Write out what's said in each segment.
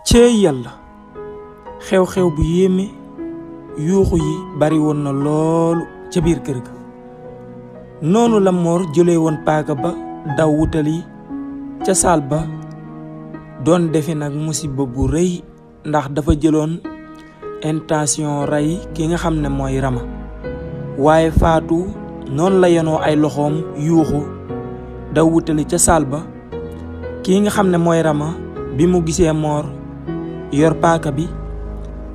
cee yàlla xew-xew bu yéeme yuuxu yi bari woon na loolu ca biir kër ga noonu la Mor jëlee woon paaka ba daw wutali ca saal ba doon defe nag musiba bu rëy ndax dafa jëloon intention rey ki nga xam ne mooy Rama waaye Faatu noonu la yenoo ay loxoom yuuxu daw wutali ca saal ba ki nga xam ne mooy Rama bi mu gisee Mor yor paaka bi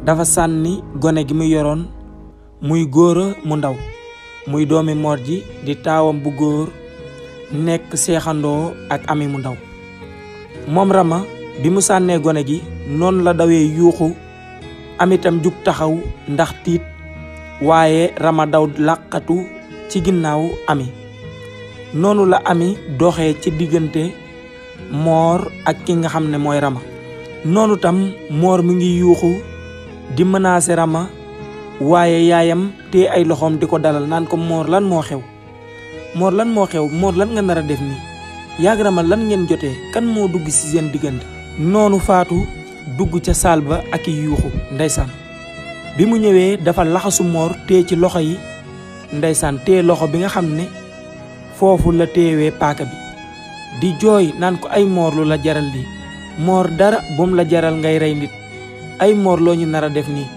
dafa sànni gone gi mu yoroon muy góora mu ndaw muy doomi Mor ji di taawam bu góor nekk seexandoo ak ami mu ndaw moom Rama bi mu sànnee gone gi noonu la dawee yuuxu amitam jug taxaw ndax tiit waaye Rama daw làqatu ci ginnaaw ami noonu la ami doxee ci diggante Mor ak ki nga xam ne mooy Rama noonu tam Mor mi ngi yuuxu di menacer Rama waaye yaayam te ay loxoom di ko dalal naan ko Mor lan moo xew Mor lan moo xew Mor lan nga nar a def nii yàgg Rama lan ngeen jotee kan moo dugg ci seen diggante noonu Faatu dugg ca saal ba ak i yuuxu ndeysaan bi mu ñëwee dafa laxasu Mor tee ci loxo yi ndeysaan tee loxo bi nga xam ne foofu la teewee paaka bi di jooy naan ko ay Mor lu la jaral lii Mor dara bum la jaral ngay rey nit ay Mor loo ñu nar a def nii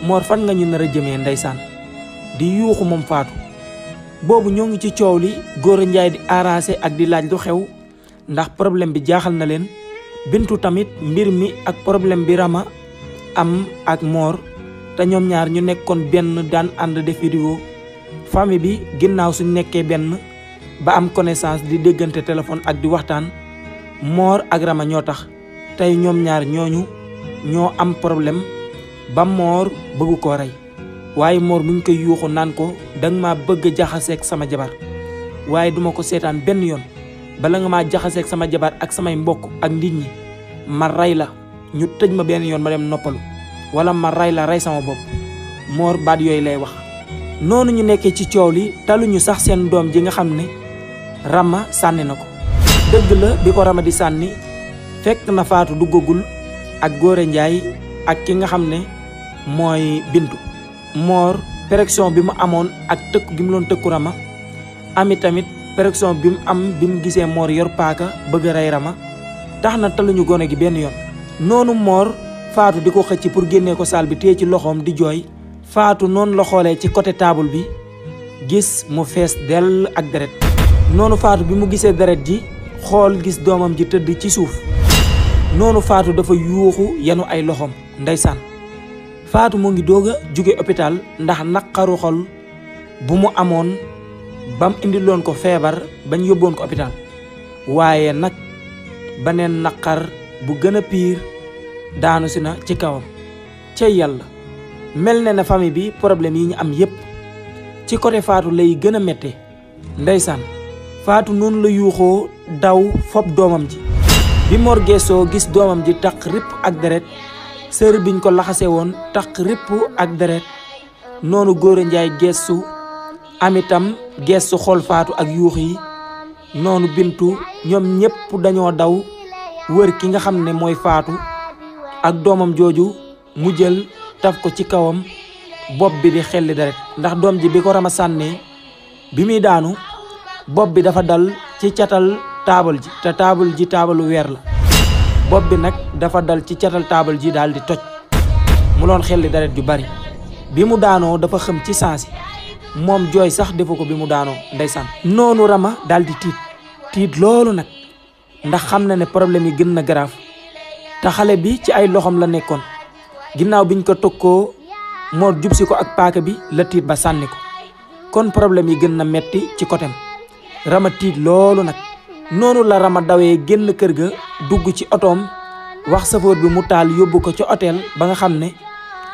Mor fan nga ñu nar a jëmee ndeysaan di yuuxu moom Faatu boobu ñoo ngi ci coow li Góora Njaay di arrasé ak di laaj lu xew ndax problème bi jaaxal na leen Bintu tamit mbir mi ak problème bi Rama am ak Mor te ñoom ñaar ñu nekkoon benn daan ànd def vidéo famille bi ginnaaw suñ nekkee benn ba am connaissance di déggante téléphone ak di waxtaan Mor ak Rama ñoo tax tey ñoom ñaar ñooñu ñoo am problème ba Mor bëggu koo rey waaye Mor mi ngi koy yuuxu naan ko danga ma bëgg a jaxaseeg sama jabar waaye duma ko seetaan benn yoon bala nga maa jaxaseeg sama jabar ak samay mbokk ak nit ñi ma rey la ñu tëj ma benn yoon ma dem noppalu wala ma rey la rey sama bopp Mor baat yooyu lay wax noonu ñu nekkee ci coow li taluñu sax seen doom ji nga xam ne Rama sànni na ko dëgg la bi ko Rama di sànni fekk na Faatu duggagul ak Góora Njaay ak ki nga xam ne mooy Bintu Mor pression bi mu amoon ak tëkku gi mu doon tëkku Rama ami tamit pression bi mu am bi mu gisee Mor yor paaka bëgg a rey Rama tax na taluñu gone gi benn yoon noonu Mor Faatu di ko xëcc pour génnee ko saal bi téye ci loxoom di jooy Faatu noonu la xoolee ci côté table bi gis mu fees dell ak deret noonu Faatu bi mu gisee deret ji xool gis doomam ji tëdd ci suuf noonu Faatu dafa yuuxu yenu ay loxoom ndeysaan Faatu mu ngi doog a jóge hôpital ndax naqaru xol bu mu amoon bam indiloon ko feebar bañ yóbboon ko hôpital waaye nag beneen naqar bu gën a piir daanu si na ci kawam cay yàlla mel na ne famille bi problème yi ñu am yépp ci côté Faatu lay gën a méttee ndeysaan Faatu noonu la yuuxoo daw fob doomam ji bi Mor geesoo gis doomam ji taq ripp ak deret sër biñ ko laxase woon taq ripp ak deret noonu Góora Njaay geesu amitam geesu xool Faatu ak yuux yi noonu Bintu ñoom ñépp dañoo daw wër ki nga xam ne mooy Faatu ak doomam jooju mu jël taf ko ci kawam bopp bi di xelli deret ndax doom ji bi ko Rama sànnee bi muy daanu bopp bi dafa dal ci catal taabal ji te taabal ji taabalu weer la bopp bi nag dafa dal ci catal taabal ji daal di toj mu doon xelli deret ju bari bi mu daanoo dafa xëm ci saasi moom jooy sax defu ko bi mu daanoo ndeysaan noonu Rama daal di tiit loolu nag ndax xam na ne problème yi gën na grave te xale bi ci ay loxoom la nekkoon ginnaaw biñ ko tokkoo Mor jubsi ko ak paaka bi la tiit ba sànni ko kon problème yi gën na metti ci côté Rama tiit loolu nag noonu la Rama dawee génn kër ga dugg ci otoom wax safoor bi mu taal yóbbu ko ci hôtel ba nga xam ne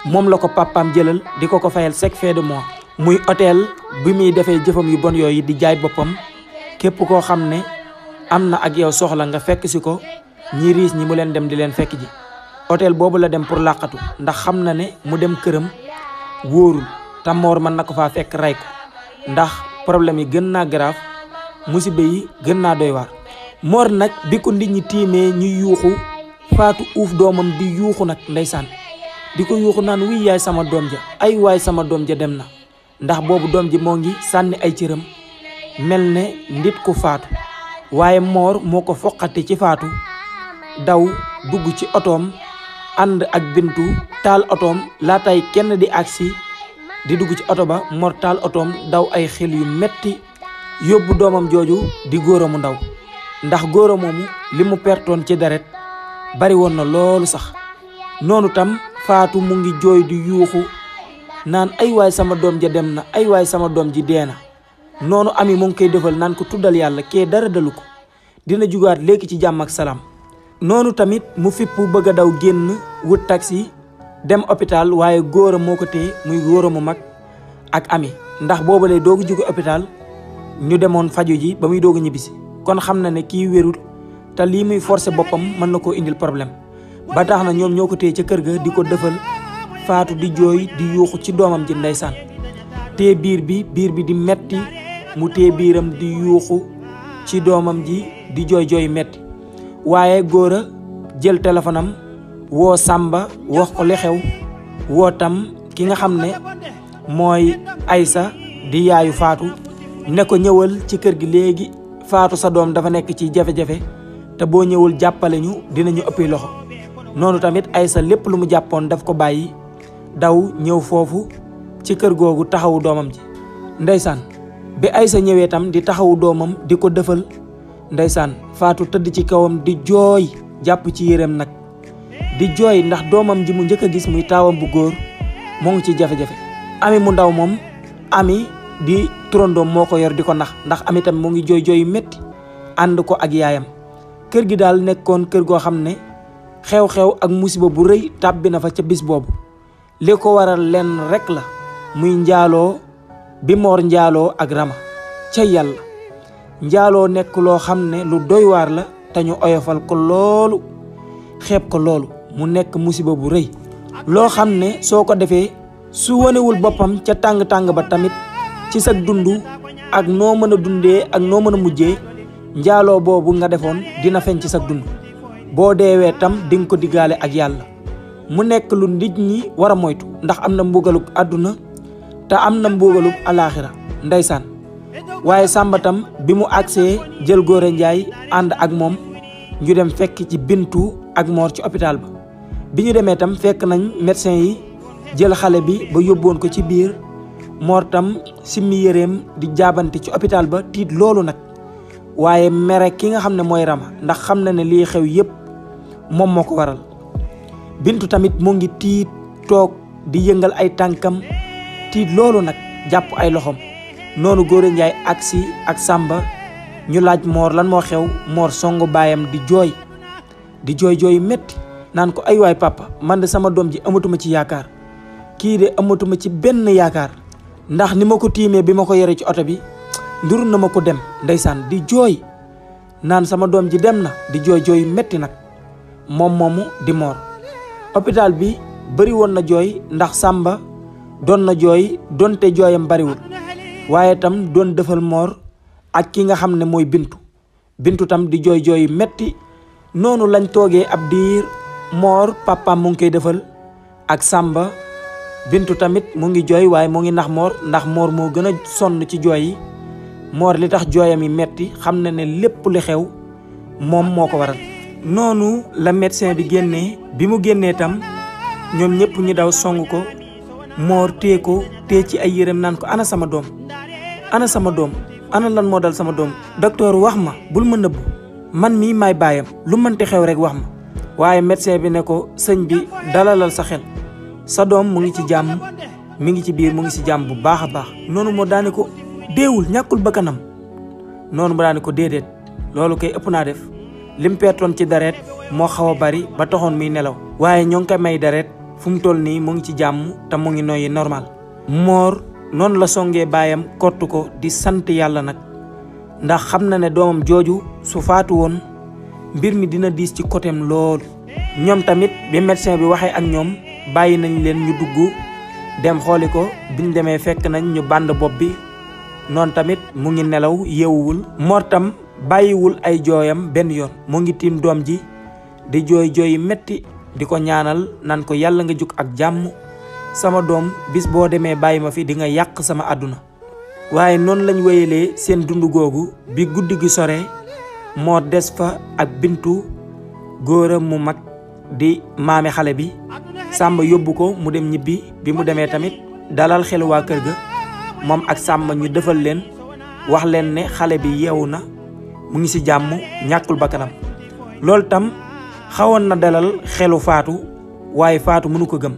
moom la ko papaam jëlal di ko fayal chaque fin de mois muy hôtel bi muy defee jëfam yu bon yooyu di jaay boppam képp koo xam ne am na ak yow soxla nga fekk si ko ñi riis ñi mu leen dem di leen fekk ji hôtel boobu la dem pour làqatu ndax xam na ne mu dem këram wóorul te Mor mën na ko faa fekk rey ko ndax problème yi gën naa grave musiba yi gën naa doy waar Mor nag bi ko nit ñi tiimee ñu yuuxu faatu uuf doomam di yuuxu nag ndeysaan di ko yuuxu naan wuy yaay sama doom ja ay waay sama doom ja dem na ndax boobu doom ji moo ngi sànni ay cëram mel ne nit ku faatu waaye moor moo ko foqati ci faatu daw dugg ci otoom ànd ak bintu taal otoom laatay kenn di agsi di dugg ci oto ba moor taal otoom daw ay xel yu metti yóbbu doomam jooju di góora mu ndaw ndax góora moomu li mu pertoon ci deret bari woon na loolu sax noonu tam faatu mu ngi jooy di yuuxu naan ay waay sama doom ja dem na ay waay sama doom ji dee na noonu ami mu ngi koy defal naan ko tuddal yàlla kee dara dalu ko dina jugaat léegi ci jàmm ak salaam noonu tamit mu fippu bëgg a daw génn wut taxi dem hôpital waaye góora moo ko téye muy góora mu mag ak ami ndax booba lay doogu jóge hôpital ñu demoon faju ji ba muy doogu ñibbisi kon xam na ne kii wérul te lii muy forcer boppam mën na koo indil problème ba tax na ñoom ñoo ko téye ca kër ga di ko defal faatu di jooy di yuuxu ci doomam ji ndeysaan téye biir bi di metti mu téye biiram di yuuxu ci doomam ji di jooy metti waaye góora jël téléphone am woo Samba wax ko li xew woo tam ki nga xam ne mooy Aysa di yaayu faatu ne ko ñëwal ci kër gi léegi faatu sa doom dafa nekk ci jafe-jafe te boo ñëwul jàppale ñu dinañu ëppi loxo noonu tamit Aysa lépp lu mu jàppoon daf ko bàyyi daw ñëw foofu ci kër googu taxawu doomam ji ndeysaan bi Aysa ñëwee tam di taxawu doomam di ko defal ndeysaan faatu tëdd ci kawam di jooy jàpp ci yéreem nag di jooy ndax doomam ji mu njëkk a gis muy taawam bu góor moo ngi ci jafe-jafe ami mu ndaw moom ami di turandoom moo ko yor di ko nax ndax ami tam mu ngi jooy metti ànd ko ak yaayam kër gi daal nekkoon kër goo xam ne xew-xew ak musiba bu rëy tàbbi na fa ca bis boobu li ko waral lenn rek la muy njaaloo bi moor njaaloo ak Rama ca yàlla njaaloo nekk loo xam ne lu doy waar la te ñu oyofal ko loolu xeeb ko loolu mu nekk musiba bu rëy loo xam ne soo ko defee su wanewul boppam ca tàng-tàng ba tamit ci sa dund ak noo mën a dundee ak noo mën a mujjee njaaloo boobu nga defoon dina feeñ ci sa dund boo deewee tam di nga ko diggaale ak yàlla mu nekk lu nit ñi war a moytu ndax am na mbugalub àdduna te am na mbugalub alaaxira ndeysaan waaye Samba tam bi mu agsee jël Góora Njaay ànd ak moom ñu dem fekk ci Bintu ak Moor ci hôpital ba bi ñu demee tam fekk nañ médecin yi jël xale bi ba yóbboon ko ci biir Moor tam simmi yéreem di jaabante ci hôpital ba tiit loolu nag waaye mere ki nga xam ne mooy Rama ndax xam na ne lii xew yépp moom moo ko waral Bintu tamit mu ngi tiit toog di yëngal ay tànkam tiit loolu nag jàpp ay loxoom noonu Góora Njaay agsi ak Samba ñu laaj Moor lan moo xew Moor songu baayam di jooy metti naan ko ay waay papa man de sama doom ji amatuma ci yaakaar kii de amatuma ci benn yaakaar ndax ni ma ko tiimee bi ma ko yore ci oto bi nduru na ma ko dem ndeysaan di jooy naan sama doom ji dem na di jooy metti nag moom moomu di Moor hôpital bi bari woon na jooy ndax Samba doon na jooy donte jooyam bariwul waaye tam doon defal Moor ak ki nga xam ne mooy Bintu tam di jooy metti noonu lañ toogee ab diir Moor papaam mu ngi koy defal ak Samba Bintu tamit mu ngi jooy waaye mu ngi nax Moor ndax Moor moo gën a sonn ci jooy yi Moor li tax jooyam yi metti xam na ne lépp li xew moom moo ko waral noonu la médecin bi génnee bi mu génnee tam ñoom ñëpp ñu daw song ko Moor téye ko téye ci ay yérem naan ko ana sama doom ana lan moo dal sama doom docteur wax ma bul ma nëbbu man mii maay baayam lu mënti xew rek wax ma waaye médecin bi ne ko sëñ bi dalalal sa xel sa doom mu ngi ci jàmm mi ngi ci biir mu ngi ci jàmm bu baax a baax noonu moo daane ko deewul ñàkkul bakkanam noonu mu daane ko déedéet loolu kay ëpp naa def lim pertoon ci deret moo xaw a bari ba taxoon muy nelaw waaye ñoo ngi koy may deret fu mu toll nii mu ngi ci jàmm te mu ngi noyyi normal Moor noonu la songee baayam kottu ko di sant yàlla nag ndax xam na ne doomam jooju su faatu woon mbir mi dina diis ci côtéem loolu ñoom tamit bi médecin bi waxee ak ñoom bàyyi nañ leen ñu dugg dem xooli ko biñ demee fekk nañ ñu bànd bopp bi noonu tamit mu ngi nelaw yeewuwul Moor tam bàyyiwul ay jooyam benn yoon mu ngi tiim doom ji di jooy jooy metti di ko ñaanal nan ko yàlla nga juk ak jàmm sama doom bis boo demee bàyyi ma fi di nga yàq sama àdduna. waaye noonu lañ wéyalee seen dund googu bi guddi gi sore moo des fa ak Bintu góoram mu mag di maami xale bi Samba yóbbu ko mu dem ñibbi bi mu demee tamit dalal xelu waa kër ga moom ak Samba ñu defal leen wax leen ne xale bi yeewu na mu ngi ci jàmm ñàkkul bakkanam. loolu tam xawoon na dalal xelu Faatu waaye Faatu mënu ko gëm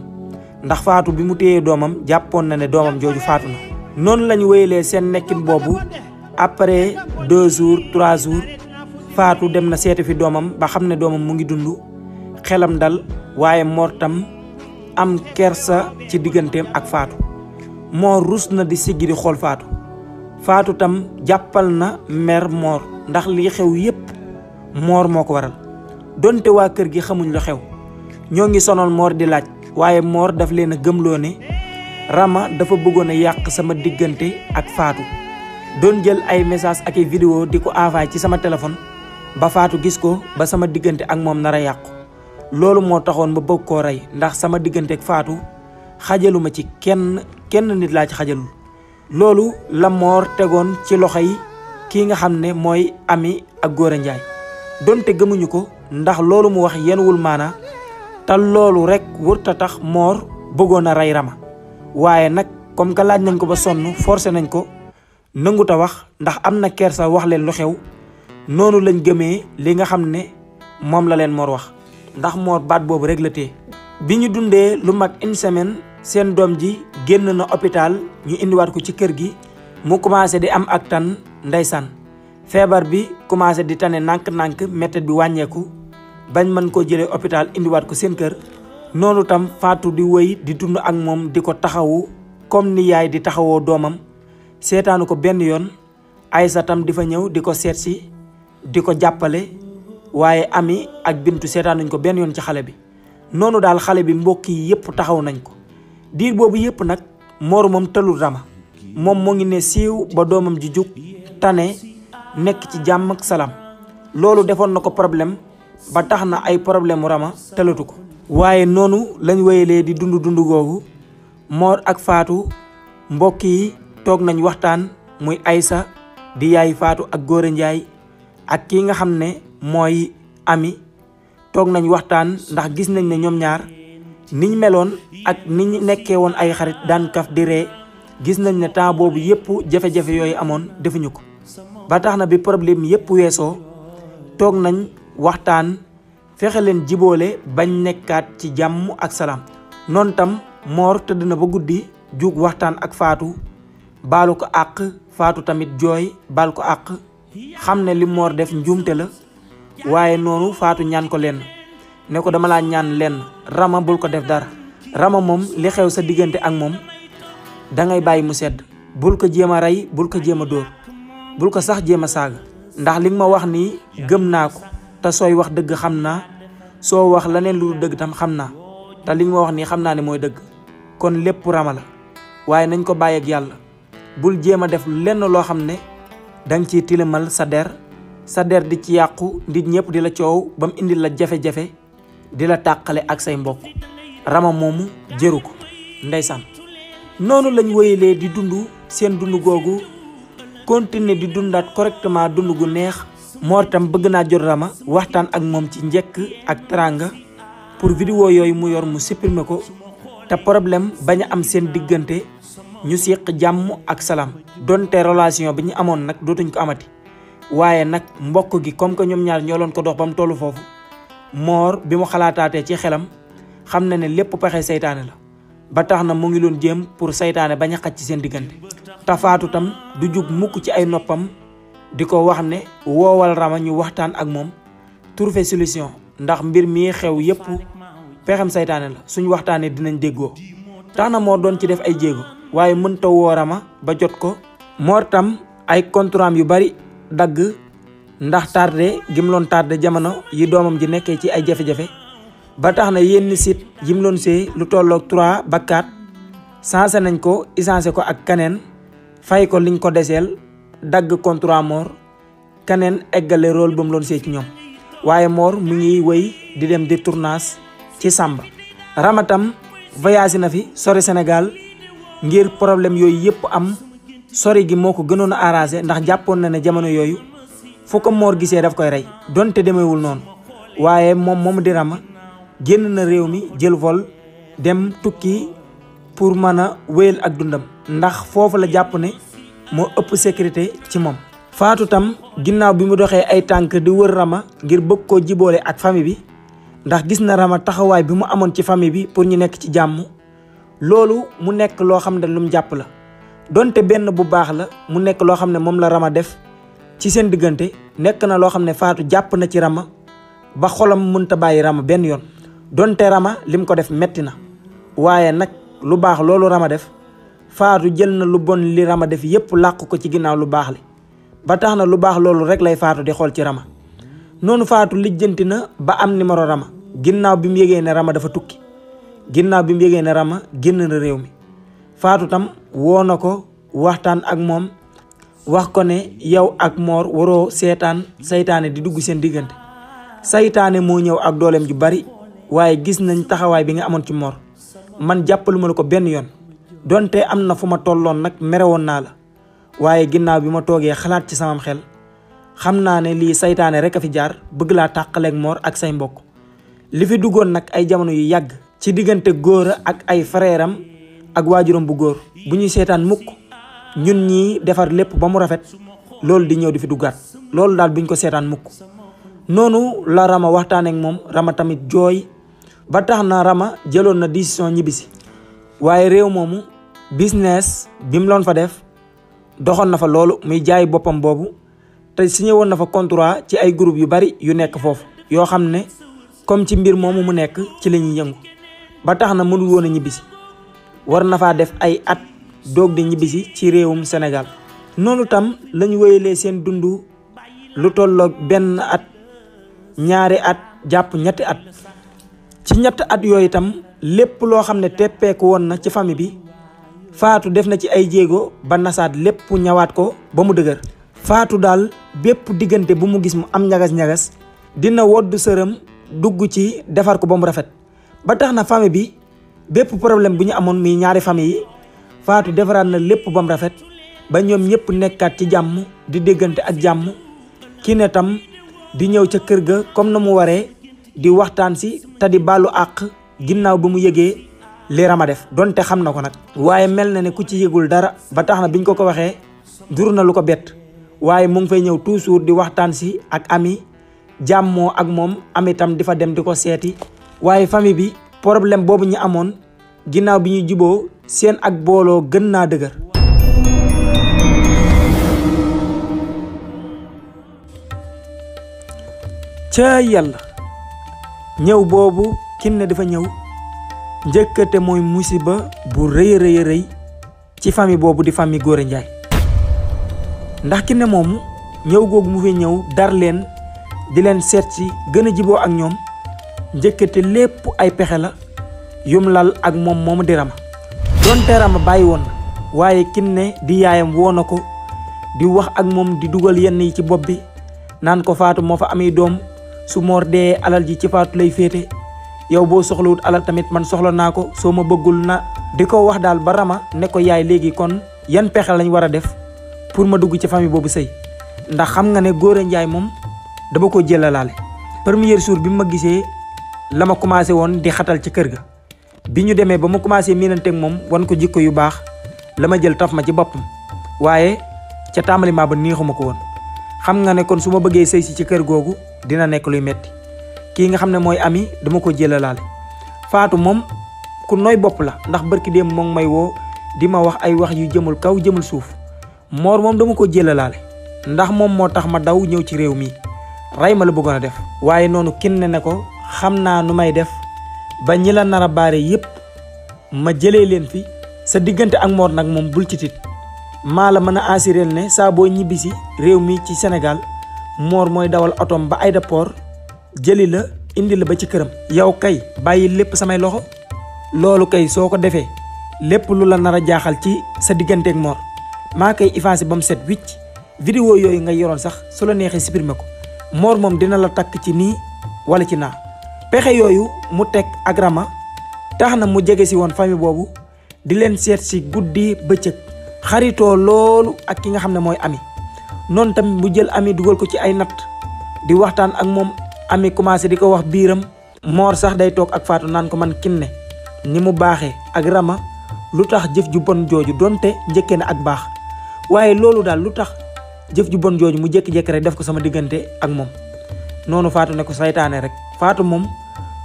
ndax Faatu bi mu téyee doomam jàppoon na ne doomam jooju faatu na. noonu lañu wéyalee seen nekkin boobu après 2 jours 3 jours Faatu dem na seeti fi doomam ba xam ne doomam mu ngi dund xelam dal waaye Mor tam am kersa ci digganteem ak Faatu. Mor rus na di siggi di xool Faatu. Faatu tam jàppal na mer Mor ndax li xew yépp Mor moo ko waral donte waa kër gi xamuñ lu xew ñoo ngi sonal Mor di laaj waaye Mor daf leen a gëmloo ne Rama dafa bëggoon a yàq sama diggante ak Faatu doon jël ay message ak ay vidéo di ko envoyé ci sama téléphone ba Faatu gis ko ba sama diggante ak moom nar a yàqu. loolu moo taxoon ma bëgg koo rey ndax sama diggante ak Faatu xajaluma ci kenn nit laa ci xajalul. loolu la Mor tegoon ci loxo yi kii nga xam ne mooy Ami ak Gora Ndiaye donte gëmuñu ko ndax loolu mu wax yenuwul maana te loolu rek wërta tax Mor bëggoon a rey Rama waaye nag comme que laaj nañ ko ba sonn forcé nañ ko nangu ta wax ndax am na kersa wax leen lu xew noonu lañ gëmee li nga xam ne moom la leen Mor wax ndax Mor baat boobu rek la tee. bi ñu dundee lu mag une semaine seen doom ji génn na hôpital ñu indiwaat ko ci kër gi mu commencé di am ak tan ndeysaan feebar bi commencé di tane nànk-nànk méttit bi wàññeeku bañ mën koo jëlee hôpital indiwaat ko seen kër. noonu tam Faatu di wëy di dund ak moom di ko taxawu comme ni yaay di taxawoo doomam seetaanu ko benn yoon. Aysa tam di fa ñëw di ko seet si di ko jàppale waaye Ami ak Bintu seetaanuñ ko benn yoon ci xale bi. noonu daal xale bi mbokk yi yëpp taxaw nañ ko diir boobu yëpp nag Mor moom tëlul Rama moom moo ngi ne siiw ba doomam ji jug tane nekk ci jàmm ak salaam. loolu defoon na ko problème ba tax na ay problème mu Rama tëlatu ko. waaye noonu lañ wéyalee di dund googu Mor ak Faatu mbokk yi toog nañ waxtaan muy Aysa di yaay Faatu ak Gora Ndiaye ak kii nga xam ne mooy Ami toog nañ waxtaan ndax gis nañ ne ñoom ñaar niñ meloon ak niñ nekkee woon ay xarit daan kaf di ree gis nañ ne temps boobu yépp jafe-jafe yooyu amoon defuñu ko ba tax na bi problème yépp weesoo toog nañ waxtaan fexe leen jiboole bañ nekkaat ci jàmm ak salaam. noonu tam Mor tëdd na ba guddi jug waxtaan ak Faatu baalu ko àq Faatu tamit jooy baal ko àq xam ne li Mor def njuumte la waaye noonu Faatu ñaan ko lenn ne ko dama laa ñaan lenn Rama bul ko def dara. Rama moom li xew sa diggante ak moom dangay bàyyi mu sedd bul ko jéem a rey bul ko jéem a dóor bul ko sax jéem a saaga ndax li nga ma wax nii gëm naa ko te sooy wax dëgg xam naa soo wax leneen lu dëgg tam xam naa te li nga ma wax nii xam naa ne mooy dëgg kon lépp Rama la waaye nañ ko bàyyi ak yàlla bul jéem a def lenn loo xam ne danga ciy tilimal sa der di ci yàqu nit ñëpp di la coow ba mu indil la jafe-jafe di la tàqale ak say mbokk. Rama moomu jëru ko ndeysaan. noonu lañ wéyalee di dund seen dund googu continuer di dundaat correctement dund gu neex. Mor tam bëgg naa jot Rama waxtaan ak moom ci njëkk ak teranga pour vidéo yooyu mu yor mu supprimer ko te problème bañ a am seen diggante ñu séq jàmm ak salaam donte relation bi ñu amoon nag dootuñ ko amati. waaye nag mbokk gi comme que ñoom ñaar ñoo loon ko dox ba mu tollu foofu Mor bi mu xalaataatee ci xelam xam na ne lépp pexe seytaane la ba tax na mu ngi loon jéem pour seytaane bañ a xaj ci seen diggante. te Faatu tam du jug mukk ci ay noppam di ko wax ne woowal Rama ñu waxtaan ak moom trouver solution ndax mbir mi xew yépp pexem seytaane la suñ waxtaanee dinañ déggoo. tax na Mor doon ci def ay jéego waaye mënta woo Rama ba jot ko. Mor tam ay contrat yu bari dagg ndax tardé gim loon tardé jamono yi doomam ji nekkee ci ay jafe-jafe ba tax na yenn site yim loon see lu tolloog 3 ba 4 sensé nañ ko isancé ko ak kaneen fay ko liñ ko deseel dagg contrat Mor kaneen eggale rôle ba mu loon see ci ñoom. waaye Mor mu ngi wëy di dem di tournage ci Samba. Rama tam voyage na fi sori Sénégal ngir problème yooyu yëpp am sori gi moo ko gënoon a arrangé ndax jàppoon na ne jamono yooyu fu ko Mor gisee daf koy rey donte demeewul noonu waaye moom di Rama génn na réew mi jël vol dem tukki pour mën a wéyal ak dundam ndax foofu la jàpp ne moo ëpp sécurité ci moom. Fatou tam ginnaaw bi mu doxee ay tànk di wër Rama ngir bëgg koo jiboole ak famille bi ndax gis na Rama taxawaay bi mu amoon ci famille bi pour ñu nekk ci jàmm loolu mu nekk loo xam ne lu mu jàpp la donte benn bu baax la mu nekk loo xam ne moom la Rama def ci seen diggante nekk na loo xam ne Fatou jàpp na ci Rama ba xolam mënta bàyyi Rama benn yoon donte Rama lim ko def metti na waaye nag lu baax loolu Rama def Fatou jël na lu bon li Rama def yépp làq ko ci ginnaaw lu baax li ba tax na lu baax loolu rek lay Fatou di xool ci Rama noonu Fatou lijjanti na ba am numéro Rama ginnaaw bi mu yégee ne Rama dafa tukki ginnaaw bi mu yégee ne Rama génn na réew mi Fatou tam woo na ko waxtaan ak moom wax ko ne yow ak Mor waroo seetaan saytaane di dugg seen diggante saytaane moo ñëw ak dooleem ju bari waaye gis nañ taxawaay bi nga amoon ci Mor man jàppaluma la ko benn yoon donte am na fu ma tolloon nag merewoon naa la waaye ginnaaw bi ma toogee xalaat ci samam xel xam naa ne lii saytaane rek a fi jaar bëgg laa tàqaleeg Mor ak say mbokk li fi duggoon nag ay jamono yu yàgg ci diggante góor ak ay frèram ak waajuram bu góor bu ñuy seetaan mukk ñun ñii defar lépp ba mu rafet loolu di ñëw di fi duggaat loolu daal buñ ko seetaan mukk noonu la Rama waxtaan ak moom Rama tamit jooy ba tax na Rama jëloon na décision ñibbisi waaye réew moomu business bi mu loon fa def doxoon na fa loolu muy jaay boppam boobu te signé woon na fa contrat ci ay groupe yu bari yu nekk foofu yoo xam ne comme ci mbir moomu mu nekk ci la ñuy yëngu ba tax na mënul woon a ñibbisi war na faa def ay at doog di ñibbisi ci réewum Sénégal noonu tam lañu wéyalee seen dund lu tolloog benn at ñaari at jàpp ñetti at ci ñetti at yooyu itam lépp loo xam ne teppeeku woon na ci famille bi Fatou def na ci ay jéego ba nasaat lépp ñawaat ko ba mu dëgër Fatou daal bépp diggante bu mu gis mu am ñagas-ñagas dina wodd sërëm dugg ci defar ko ba mu rafet ba tax na famille bi bépp problème bu ñu amoon muy ñaari famille yi Fatou defaraat na lépp ba mu rafet ba ñoom ñëpp nekkaat ci jàmm di déggante ak jàmm ki ne tam di ñëw ca kër ga comme na mu waree di waxtaan si te di baalu àq ginnaaw ba mu yëgee li Rama def donte xam na ko nag waaye mel na ne ku ci yëgul dara ba tax na biñ ko waxee dur na lu ko bett waaye mu ngi fay ñëw toujours di waxtaan si ak ami jàmmoo ak moom ami tam di fa dem di ko seeti waaye famille bi problème boobu ñu amoon ginnaaw bi ñu juboo seen ak booloo gën naa dëgër ca yàlla ñëw boobu Kiné dafa ñëw njëkkate mooy musiba bu rëy rëy rëy ci famille boobu di famille Gora Ndiaye ndax Kiné moomu ñëw googu mu fi ñëw dar leen di leen seet si gën a jiboo ak ñoom njëkkate lépp ay pexe la yum lal ak moom moomu di Rama donte Rama bàyyi woon na waaye Kiné di yaayam woo na ko di wax ak moom di dugal yenn yi ci bopp bi naan ko Fatou moo fa amee doom su Mor dee alal ji ci Fatou lay féete yow boo soxlawut alal tamit man soxla naa ko soo ma bëggul na di ko wax daal ba Rama ne ko yaay léegi kon yan pexe lañ war a def pour ma dugg ci famille boobu sëy ndax xam nga ne Gora Ndiaye moom dama ko jëlalaale premier jour bi ma gisee la ma commencé woon di xatal ci kër ga bi ñu demee ba ma commencé miinanteeg moom wan ko jikko yu baax la ma jël taf ma ci boppam waaye ca tàmbaliment ba neexuma ko woon xam nga ne kon su ma bëggee sëy si ci kër googu dina nekk luy metti kii nga xam ne mooy ami dama ko jëlalaale Fatou moom ku nooy bopp la ndax barki dem moo ngi may woo di ma wax ay wax yu jëmul kaw jëmul suuf Mor moom dama ko jëlalaale ndax moom moo tax ma daw ñëw ci réew mi ray ma la bëggoon a def waaye noonu Kiné ne ko xam naa nu may def ba ñi la nar a baare yépp ma jëlee leen fi sa diggante ak Mor nag moom bul ci tit maa la mën a assurer ne saa boo ñibbisi réew mi ci Sénégal Mor mooy dawal otom ba aéroport jëli la indi la ba ci këram yow kay bàyyi lépp samay loxo loolu kay soo ko defee lépp lu la nar a jaaxal ci sa digganteeg Mor maa koy effacé ba mu set wicc vidéo yooyu nga yoroon sax su la neexee supprimer ko Mor moom dina la takk ci nii wala ci naa. Pexe yooyu mu teg ak Rama tax na mu jege si woon famille boobu di leen seet si guddi bëccëg, xaritoo loolu ak ki nga xam ne mooy Ami. noonu tamit mu jël Ami dugal ko ci ay natt di waxtaan ak moom. Ami commencé di ko wax biiram. Mor sax day toog ak Fatou naan ko man Kiné ni mu baaxee ak Rama lu tax jëf ju bon jooju donte njëkkee na ak baax, waaye loolu daal lu tax jëf ju bon jooju mu jékki-jékki rek def ko sama diggante ak moom. noonu Fatou ne ko saytaane rek. Fatou moom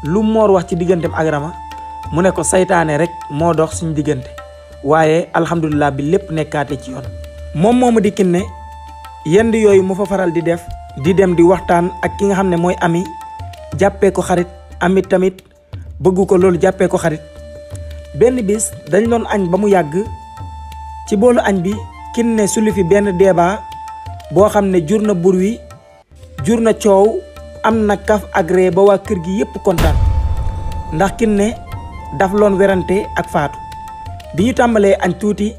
lu Mor wax ci digganteem ak Rama mu ne ko saytaane rek moo dox suñu diggante, waaye alhamdulilah bi lépp nekkaate ci yoon. moom moomu di Kiné yend yooyu mu fa faral di def di dem di waxtaan ak ki nga xam ne mooy Ami, jàppee ko xarit. Ami tamit bëggu ko loolu, jàppee ko xarit. benn bis dañ doon añ ba mu yàgg ci boolu añ bi Kiné suli fi benn débat boo xam ne jur na bruit, jur na coow, am na kaf ak ree ba waa kër gi yépp kontaan ndax Kiné daf loon werante ak Fatou. bi ñu tàmbalee añ tuuti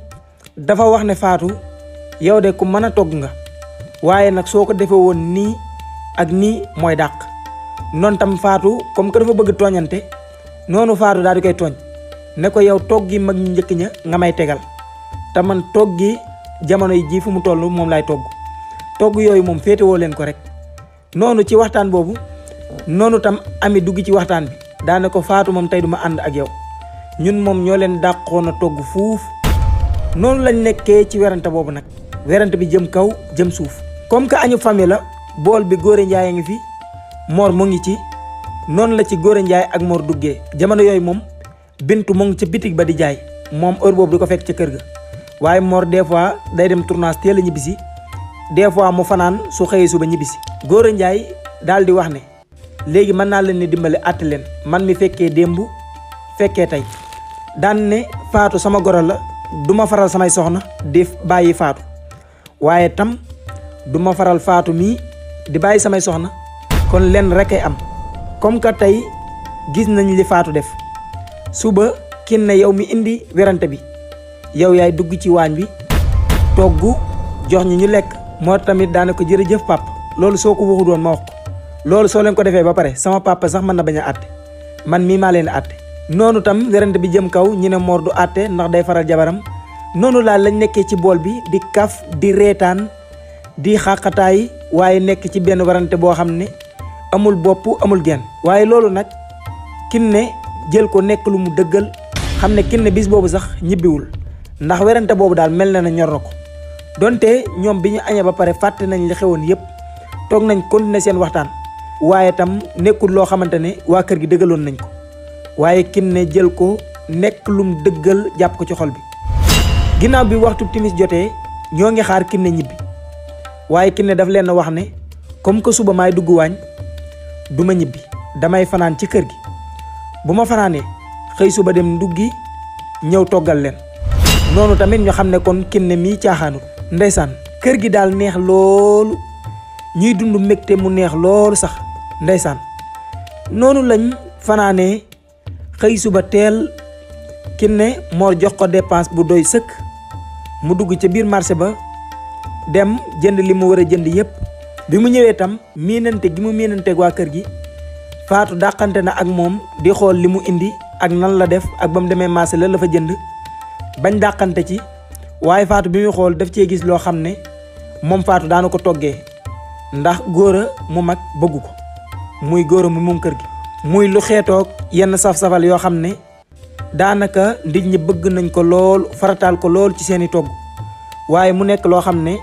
dafa wax ne Fatou yow de ku mën a togg nga, waaye nag soo ko defee woon nii ak nii mooy dàq. noonu tam Fatou comme que dafa bëgg tooñante, noonu Fatou daal di koy tooñ ne ko yow togg gi mag ñu njëkk ña nga may tegal te man togg gi jamono yi ji fu mu toll moom laay togg yooyu moom féetewoo leen ko rek. noonu ci waxtaan boobu noonu tam Ami dugg ci waxtaan bi daane ko Fatou moom tey duma ànd ak yow, ñun moom ñoo leen dàqoon a togg fuuf. noonu lañ nekkee ci werante boobu nag, werante bi jëm kaw jëm suuf. comme que añu famille la, bool bi Góore Njaay a ngi fi, Mor mu ngi ci. noonu la ci Góore Njaay ak Mor duggee. jamono yooyu moom Bintu mu ngi ca bitig ba di jaay, moom heure boobu di ko fekk ca kër ga. waaye Mor des fois day dem tournage teel a ñibbisi, des fois mu fanaan su xëyee suba ñibbisi. Góore Njaay daal di wax ne léegi mën naa leen ni dimbali àtte leen, man mi fekkee démb fekkee tey. daan ne Fatou sama goro la, duma faral samay soxna di bàyyi Fatou, waaye tam duma faral Fatou mii di bàyyi samay soxna. kon lenn rek ay am, comme que tey gis nañ li Fatou def, suba Kiné yow mi indi werante bi yow yaay dugg ci waañ bi togg jox ñu lekk. Moo tamit daane ko jërëjëf papa, loolu soo ko waxu doon ma wax ko, loolu soo leen ko defee ba pare sama papa sax mën na bañ a àtte, man mii maa leen àtte. noonu tam werante bi jëm kaw ñu ne Mor du àtte ndax day faral jabaram. noonu laa lañ nekkee ci bool bi di kaf di reetaan di xàqataay, waaye nekk ci benn werante boo xam ne amul bopp amul genn. waaye loolu nag Kiné jël ko nekk lu mu dëggal, xam ne Kiné bis boobu sax ñibbiwul ndax werante boobu daal mel na ne ñor na ko. donte ñoom bi ñu añee ba pare fàtte nañ li xewoon yépp, toog nañ continuer seen waxtaan, waaye tam nekkul loo xamante ne waa kër gi dëggaloon nañ ko, waaye Kiné jël ko nekk lum dëggal jàpp ko ci xol bi. ginnaaw bi waxtu timis jotee ñoo ngi xaar Kiné ñibbi, waaye Kiné daf leen wax ne comme que suba maay dugg waañ du ma ñibbi, damay fanaan ci kër gi. bu ma fanaanee xëy suba dem nduggi ñëw toggal leen. noonu tamit ñu xam ne kon Kiné mii caaxaanul. ndeysaan kër gi daal neex loolu, ñuy dund mbégte mu neex loolu sax ndeysaan. noonu lañ fanaanee xëy suba teel Kiné Mor jox ko dépense bu doy sëkk, mu dugg ca biir marché ba dem jënd li mu war a jënd yépp. bi mu ñëwee tam miinante gi mu miinanteeg waa kër gi, Fatou dàqante na ak moom di xool li mu indi ak nan la def ak ba mu demee marché la fa jënd bañ dàqante ci. waaye Fatou bi muy xool daf cee gis loo xam ne moom Fatou daana ko toggee, ndax góora mu mag bëggu ko, muy góora mu moom kër gi. muy lu xeetoog yenn saf-safal yoo xam ne daanaka nit ñi bëgg nañ ko lool, farataal ko lool ci seeni togg, waaye mu nekk loo xam ne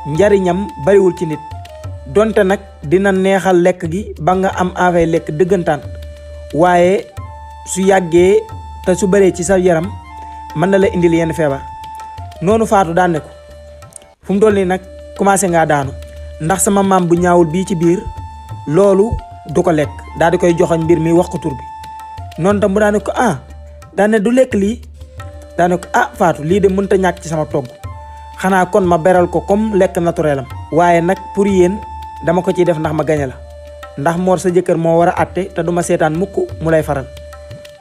njariñam bariwul ci nit. donte nag dina neexal lekk gi ba nga am envie lekk dëggantaan, waaye su yàggee te su baree ci sa yaram mën na la indil yenn feebar. noonu Fatou daan ne ko fu mu toll nii nag commencé ngaa daanu, ndax sama maam bu ñaawul bii ci biir loolu du ko lekk. daal di koy joxoñ mbir mi wax ko tur bi. noonu tam bu daan ne ko daan ne du lekk lii, daan ne ko Fatou lii de mënta ñàkk ci sama togg, xanaa kon ma beral ko comme lekk naturel am, waaye nag pour yéen dama ko ciy def ndax ma gañe la, ndax Mor sa jëkkër moo war a àtte te duma seetaan mukk mu lay faral,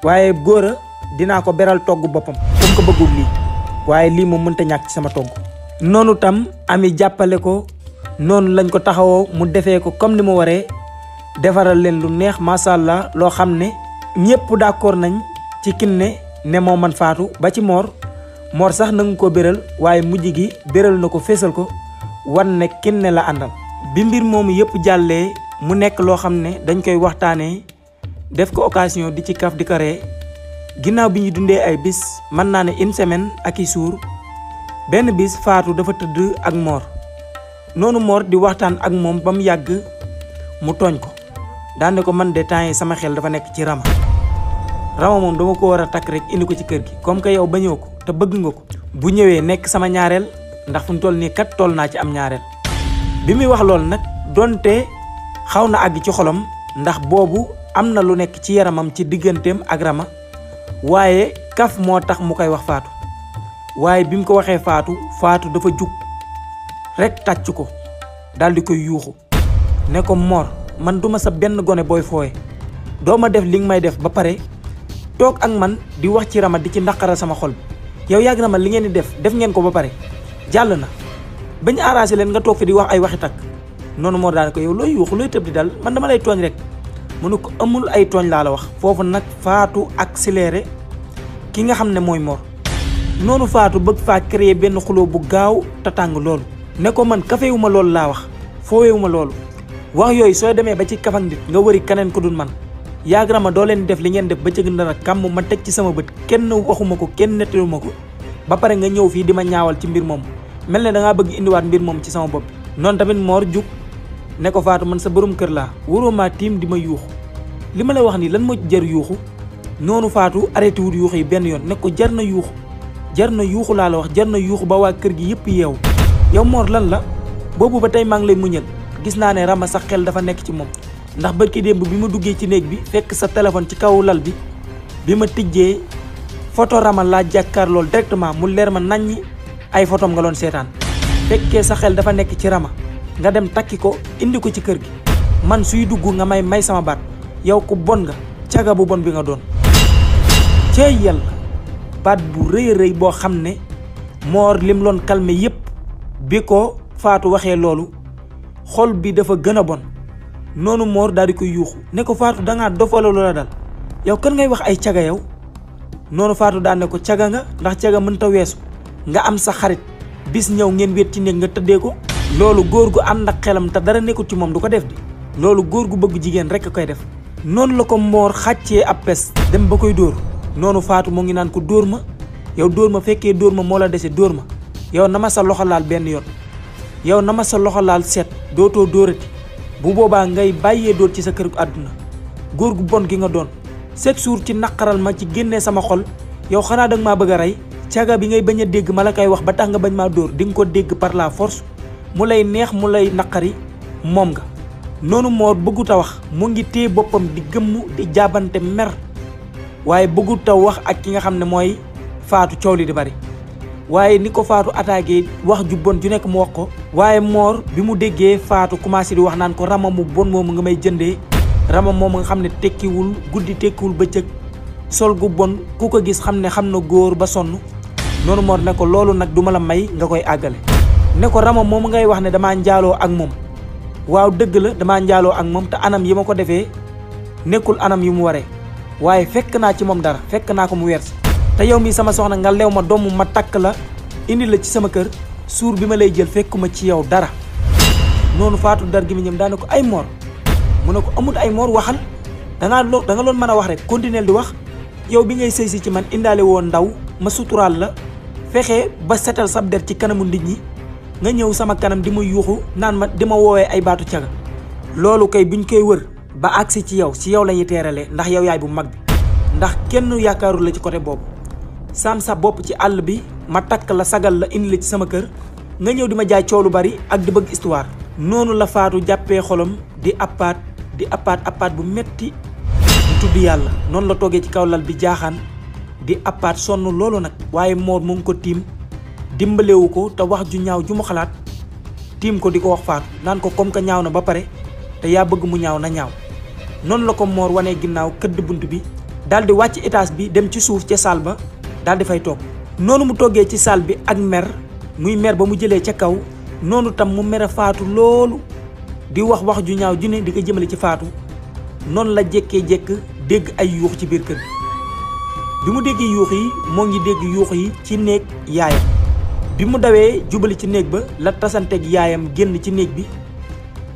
waaye góora dinaa ko beral togg boppam comme ko bëggul lii, waaye lii moom mënta ñàkk ci sama togg. noonu tam Ami jàppale ko noonu lañ ko taxawoo mu defee ko comme ni mu waree defaral leen lu neex macha allah loo xam ne ñëpp d'accord nañ ci Kiné ne moo man Fatou ba ci Mor sax nangu ko béral waaye mujj gi béral na ko fésal ko wan ne Kiné la àndal. bi mbir moomu yëpp jàllee mu nekk loo xam ne dañ koy waxtaanee def ko occasion di ci kaf di ko ree ginnaaw bi ñu dundee ay bis mën naa ne une semaine ak i suur benn bis Fatou dafa tëdd ak noonu Mor di waxtaan ak moom ba mu yàgg mu tooñ ko daan ne ko man de temps yi sama xel dafa nekk ci Rama moom dama ko war a takk rek indi ko ci kër gi comme que yow bañoo ko te bëgg nga ko bu ñëwee nekk sama ñaareel ndax fu mu toll nii kat toll naa ci am ñaareel. bi muy wax loolu nag donte xaw na àgg ci xolam ndax boobu am na lu nekk ci yaramam ci digganteem ak Rama waaye kaf moo tax mu koy wax Fatou waaye bi mu ko waxee Fatou dafa jug rek tàcc ko daal di koy yuuxu ne ko Mor man duma sa benn gone booy fooye doo ma def li nga may def ba pare toog ak man di wax ci Rama di ci naqaral sama xol bi yow yàgg na ma li ngeen di def ngeen ko ba pare jàll na bañ arrangé leen nga toog fi di wax ay waxi takk noonu Mor daane ko yow looy yuuxu looy tëb di dal man dama lay tooñ rek mu ne ko amul ay tooñ laa la wax foofu nag Fatou accéléré ki nga xam ne mooy Mor noonu Fatou bëgg faa créer benn xuloo bu gaaw te tàng loolu ne ko man kafewuma loolu laa wax foowewuma loolu wax yooyu soo demee ba ci kafak nit nga wëri keneen ko dul man yaag Rama doo leen def li ngeen def ba cëg ndara kàmm ma teg ci sama bët kenn waxuma ko kenn nettaluma ko ba pare nga ñëw fii di ma ñaawal ci mbir moom mel ne dangaa bëgg indiwaat mbir moom ci sama bopp noonu tamit Mor jug ne ko Fatou man sa borom kër laa waroo maa tiim di ma yuuxu li ma lay wax nii lan moo jar yuuxu noonu Fatou arrêté wul yuuxu yi benn yoon ne ko jar na yuuxu laa la wax jar na yuuxu ba waa kër gi yëpp yeewu yow Mor lan la boobu ba tey maa ngi lay muñal gis naa ne Rama sax xel dafa nekk ci moom ndax barki démb bi ma duggee ci néeg bi fekk sa téléphone ci kaw lal bi ma tijjee photo Rama laa jàkkaar lool directement mu leer ma naññi ay photom nga doon seetaan fekkee sa xel dafa nekk ci Rama nga dem takki ko indi ko ci kër gi man suy dugg nga may sama baat yow ku bon nga caga bu bon bi nga doon cey yàlla baat bu rëy rëy boo xam ne Mor lim loon calmer yépp bi ko Fatou waxee loolu xol bi dafa gën a bon noonu Mor daal di koy yuuxu ne ko Fatou dangaa dof wala loola dal yow kan ngay wax ay caga yow noonu Fatou daan ne ko caga nga ndax caga mënta weesu nga am sa xarit bis ñëw ngeen wéet ci néeg nga tëddee ko loolu góor gu ànd ak xelam te dara nekkul ci moom du ko def di loolu góor gu bëgg jigéen rek koy def noonu la ko Mor xàccee ab pes dem ba koy dóor noonu Fatou moo ngi naan ko dóor ma yow dóor ma fekkee dóor ma moo la dese dóor ma yow na ma sa loxo laal benn yoon yow na ma sa loxo laal seet dootoo dóorati bu boobaa ngay bàyyee dóor ci sa kër àdduna góor gu bon gi nga doon chaque jour ci naqaral ma ci génnee sama xol yow xanaa danga maa bëgg a rey caga bi ngay bañ a dégg ma la koy wax ba tax nga bañ maa dóor di nga ko dégg par la force mu lay neex mu lay naqari moom nga noonu Mor bëggut a wax mu ngi téye boppam di gëmm di jaabante mer waaye bëggut a wax ak ki nga xam ne mooy Fatou coow li di bari waaye ni ko Fatou attaqué wax ju bon ju nekk mu wax ko waaye Mor bi mu déggee Fatou commencé di wax naan ko Rama mu bon moomu nga may jëndee Rama moom nga xam ne tekkiwul guddi tekkiwul bëccëg sol gu bon ku ko gis xam ne xam na góor ba sonn noonu Mor ne ko loolu nag duma la may nga koy àggale ne ko Rama moom ngay wax ne damaa njaaloo ak moom waaw dëgg la damaa njaaloo ak moom te anam yi ma ko defee nekkul anam yu mu waree waaye fekk naa ci moom dara fekk naa ko mu weer si te yow mii sama soxna nga lew ma doom ma takk la indi la ci sama kër suur bi ma lay jël fekkuma ci yow dara noonu Fatou dar gi mi ñëm daane ko ay Mor mu ne ko amul ay Mor waxal da nga loon mën a wax rek continuer di wax yow bi ngay sëy si ci man indaale woon ndaw ma suturaal la fexe ba setal sab der ci kanamu nit ñi nga ñëw sama kanam di ma yuuxu naan ma di ma woowee ay baatu caga loolu kay buñ koy wër ba agsi ci yow la ñuy teeralee ndax yow yaay bu mag bi ndax kenn yaakaarul la ci côté boobu sam sa bopp ci àll bi ma takk la sagal la indi la ci sama kër nga ñëw di ma jaay coow lu bari ak di bëgg histoire noonu la Fatou jàppee xolam di appaat bu metti di tudd yàlla noonu la toogee ci kaw lal bi jaaxaan di appaat sonn loolu nag waaye Mor mu ngi ko tiim dimbalewu ko te wax ju ñaaw ju mu xalaat tiim ko di ko wax Fatou naan ko comme que ñaaw na ba pare te yaa bëgg mu ñaaw na ñaaw noonu la ko Mor wanee ginnaaw këdd bunt bi daal di wàcc étage bi dem ci suuf ca salle ba. daal di fay toog noonu mu toggee ci salle bi ak mer muy mer ba mu jëlee ca kaw noonu tam mu mere Faatu loolu di wax wax ju ñaaw ju ne di ko jëmale ci Faatu. noonu la jékkee-jékk dégg ay yuux ci biir kër bi mu déggee yuux yi moo ngi dégg yuux yi ci néeg yaayam bi mu dawee jubali ci néeg ba la tasanteeg yaayam génn ci néeg bi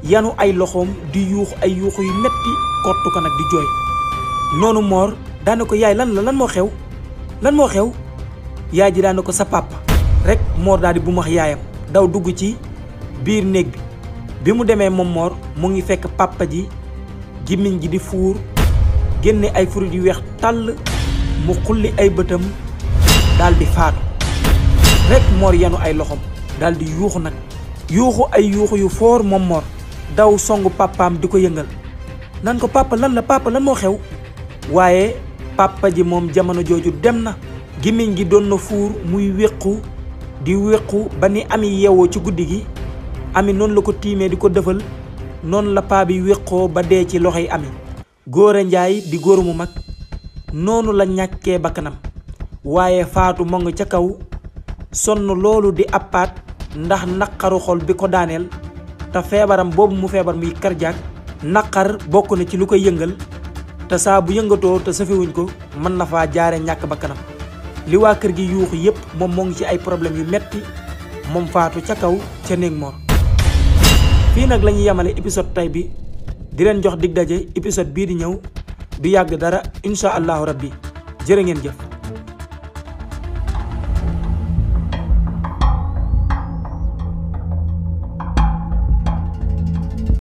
yanu ay loxoom di yuux ay yuux yu metti kottu ko nag di jooy noonu Mor daane ko yaay lan moo xew yaay ji daane ko sa papa rek Mor daal di bu mu wax yaayam daw dugg ci biir néeg bi mu demee moom Mor mu ngi fekk papa ji gémmiñ gi di fuur génne ay furit yu weex tàll mu xulli ay bëtam daal di faatu rek Mor yanu ay loxoom daal di yuuxu nag yuuxu ay yuuxu yu foor moom Mor daw songu papaam di ko yëngal nan ko papa lan moo xew waaye papa ji moom jamono jooju dem na gémmiñ gi doon na fuur muy wéqu di wéqu ba ni Ami yeewoo ci guddi gi Ami noonu la ko tiimee di ko dëfal noonu la paa bi wéqoo ba dee ci loxoy Ami Góora Njaay di góor mu mag noonu la ñàkkee bakkanam waaye Faatu mo nga ca kaw sonn loolu di appaat ndax naqaru xol bi ko daaneel te feebaram boobu mu feebar muy cardiaque naqar bokk na ci lu koy yëngal te saa bu yëngatoo te safewuñ ko mën na faa jaare ñàkk bakkanam li waa kër gi yuuxu yépp moom moo ngi ci ay problème yu metti moom Faatu ca kaw ca néeg Mor fii nag la ñuy yemale épisode tay bi di leen jox dig daje épisode bii di ñëw du yàgg dara incha allahu rabbi jërë ngeen jëf